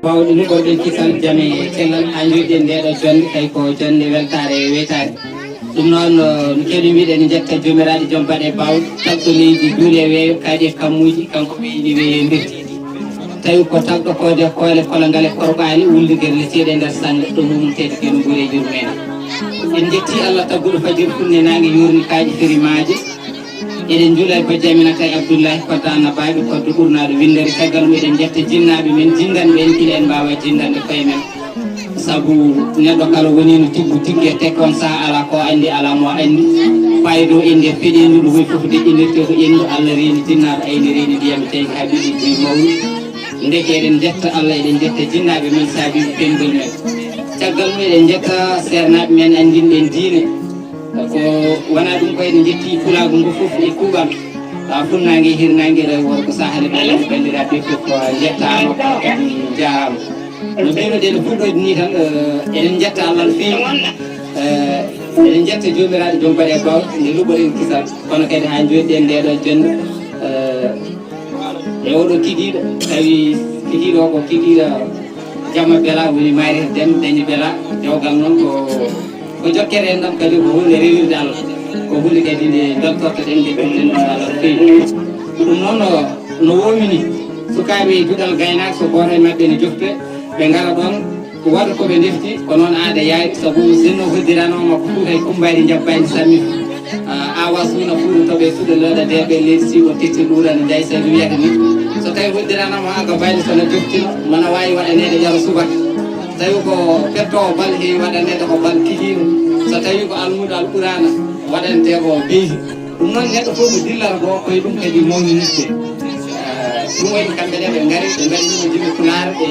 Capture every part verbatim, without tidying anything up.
Baawɗe luɓorɗen kisal, jam e cellal, haa njooɗiɗen ndeeɗo jonnde, tawi ko jonnde weltaare e weytaare. Ɗum noon, no keewɗen wiyde, en njetta joomiraaɗo jom baɗe baawɗe, tagɗo leydi, duule weeyo, kaaɗi e kammuuji, kanko ɓeydi weeyo mbirtiiɗi. Tawi ko tagɗo koode koole, kolongal e korɓaali, wulndigere lesiiɗe e nder saŋle, ɗo mum teddi no ɓuri e yurmeende. En njetti Allah tagguɗo fajiri funne naange, yoorni kaaƴe feri maaje. Eɗen njuula e bojji Aminata e Abdullahi, kodda annabaaɓe, kodda ɓurnaaɗo winndere. Caggal mum eɗen njetta jinnaaɓe men, jinndanɓe en, gila en mbaawa jinndande koye men. Sabu neɗɗo kala woni no tiggu tigge, te kon saha alaa ko anndi, alaa mo anndi. Faydo innde peɗeendu ɗo woni fof deƴƴinirte ko enndu. Allah reeni jinnaaɗo, ayni reeni ndiyam, tawi haa ɓiɗi buy mawni. Ndeke eɗen njetta Allah, eɗen njetta jinnaaɓe men saabiiɓe pemgol men. Caggal mum eɗen njetta seernaaɓe men anndinɓe en diine. Ko wonaa ɗum ko eɗen njetti pulaagu ngu fof e kuuɓal. Haa funnaange, hirnaange, rewo, worgo, sahre, ɓe, banndiraaɓe fof, ko njettaama, kadi njaaraama. No mbiyruɗen no fuɗɗoyde nii tan, eh, eɗen njetta Allah no feewi. Eh, eɗen njetta joomiraaɗo jom baɗe baawɗe nde luɓɓoɗen kisal. Kono kadi haa njooɗiɗen ndeeɗo jonnde, eh, e oɗo kikiiɗo, tawi kikiiɗo o ko kikiiɗo Jamma Bela woni Maari Dem, dañi Bela. Dewgal noon ko, ko jokkere enɗam, kadi ko huunde rewirde Allah. Ko huunde kadi nde beltortoɗen, nde ɗum ɗum Allah no feewi. Ɗum noon no, no woowini sukaaɓe e duɗal gaynaako, so gooto e maɓɓe ne jofte, ɓe ngara ɗoon, waɗa ko ɓe ndefti, ko noon aada yaari, sabu sinno hoddiranooma ko Fuuta e Kummbaari njabbaani sammi. Ah, awa suuna Fuuta to ɓe suuɗa looɗa deeɓe leydi, si o tetti ɗuura no njaay, sabu wiyata ni, so tawi hoddiranaama haa ka bayli, so no joftino, mana waawi waɗaneede ƴaro subaka. Tawi ko pettoowo bal, heewi waɗaneede ko bal kikiiɗo. So tawi ko almuudo Alquraana, waɗantee ko beydi. Ɗum noon, neɗɗo fof ko dillata ko, koye ɗum kadi mawninirte. Eh, ɗum waɗi kamɓe ne ɓe ngari, ɓe mbaɗi ɗum e jimɓe Pulaar, e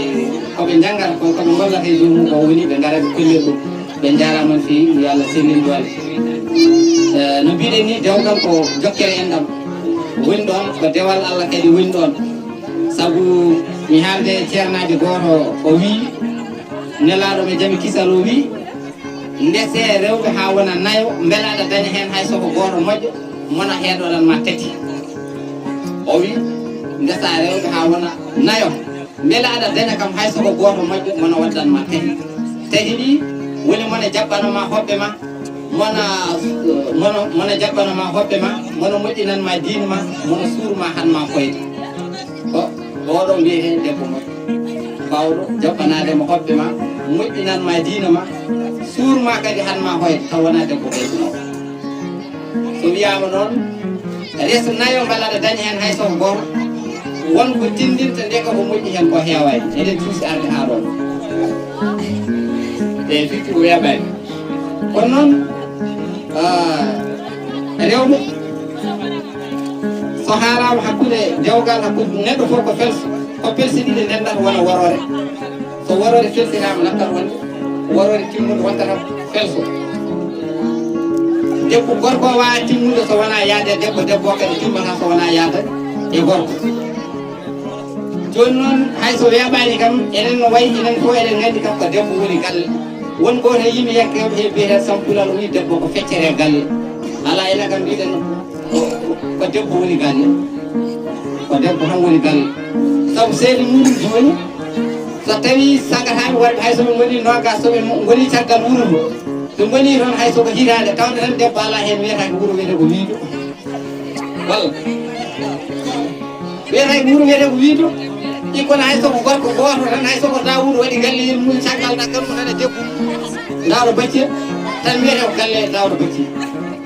ko ɓe njanngata ko, ko ɓe ngollata e joomum ko woni, ɓe ngara ɓe kollira ɗum. Ɓe njaaraama no feewi, yo Allah sellin doole. Eh, no mbiɗen ni, dewgal ko jokkere enɗam. Woni ɗoon, ko dewal Allah kadi woni ɗoon. Sabu mi haalde e ceernaajo gooto, o wii, nelaaɗo mo jami kisal, o wii, ndese rewɓe haa wona nayo, mbele aɗa daña heen hay so ko gooto moƴƴo, mona heedoɗan ma tati. O wii, ndesa rewɓe haa wona nayo, mbele aɗa daña kam hay so ko gooto moƴƴo, mona waddan ma tati. Tati ɗi woni mona jaɓɓano ma hoɓɓe ma, mona, mona, mona jaɓɓano ma hoɓɓe ma, mona moƴƴinan ma diine ma, mona suur ma, han ma koyde. Ko oɗo wiyetee debbo moƴƴo, baawɗo jaɓɓanaade mo hoɓɓe ma, moƴƴinan ma diine ma, suur ma kadi, han ma hoyde, taw wonaa debbo hoyde. So wiyaama noon, reso nayo mbele aɗa daña heen hay so ko gooto, won ko tinndinta ndeke ko moƴƴi heen ko heewaani. Eɗen cuusi arde haa ɗoon. E firti ko weeɓaani. Kono noon, ah, rewɓe, so haalaama hakkunde dewgal, hakkunde neɗɗo fof ko felso, ko pelse ɗiɗi ndendata wona worore. So worore felsiraama, nattat wonde worore timmunde, wontata felso. Debbo, gorko o waawaa timmude so wonaa yaade e debbo, debbo o kadi timmata so wonaa yaade e gorko. Jooni noon, hay so weeɓaani kam, enen no wayi, enen fof eɗen nganndi kam ko debbo woni galle. Won gooto e yimɓe yakkewɓe he biyetee Sampulal, o wii debbo ko feccere galle. Alaa, enen kam mbiɗen ko debbo woni galle. Ko debbo tan woni galle. Sabu seede mum jooni, so tawii sagataaɓe worɓe, hay so ɓe ngonii noogaas, so ɓe mo-, ngonii caggal wuro ngo, ɓe ngonii toon hay so ko hitaande, tawde tan debbo alaa heen, wiyata ko wuro wiyetee ko Wiijo. Walla wiyata ko wuro wiyetee ko Wiijo. Ɗi kono hay so ko gorko gooto tan, hay so ko Daawuda waɗi galle yen mum, caggal ɗaggal mum tan e debbo mum. Daawuda Bacci tan wiyetee ko galle Daawuda Bacci.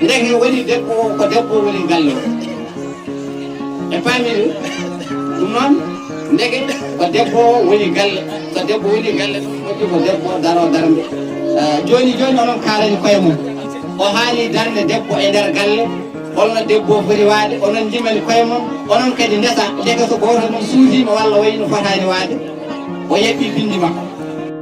Ndeke woni debbo o, ko debbo woni galle o. E paamiri ɗum noon, ndeke ko debbo o woni galle. So debbo woni galle, ɗum waɗi ko debbo o daroo darnde. Ah, jooni, jooni onon kaalani koye mum. O haali darnde debbo e nder galle. Holno debbo o foti waade? Onon njimani koye mon, onon kadi ndesa. Ndeke so gooto mum suufiima walla wayi no fotaani waade, o yaɓɓi binndi makko.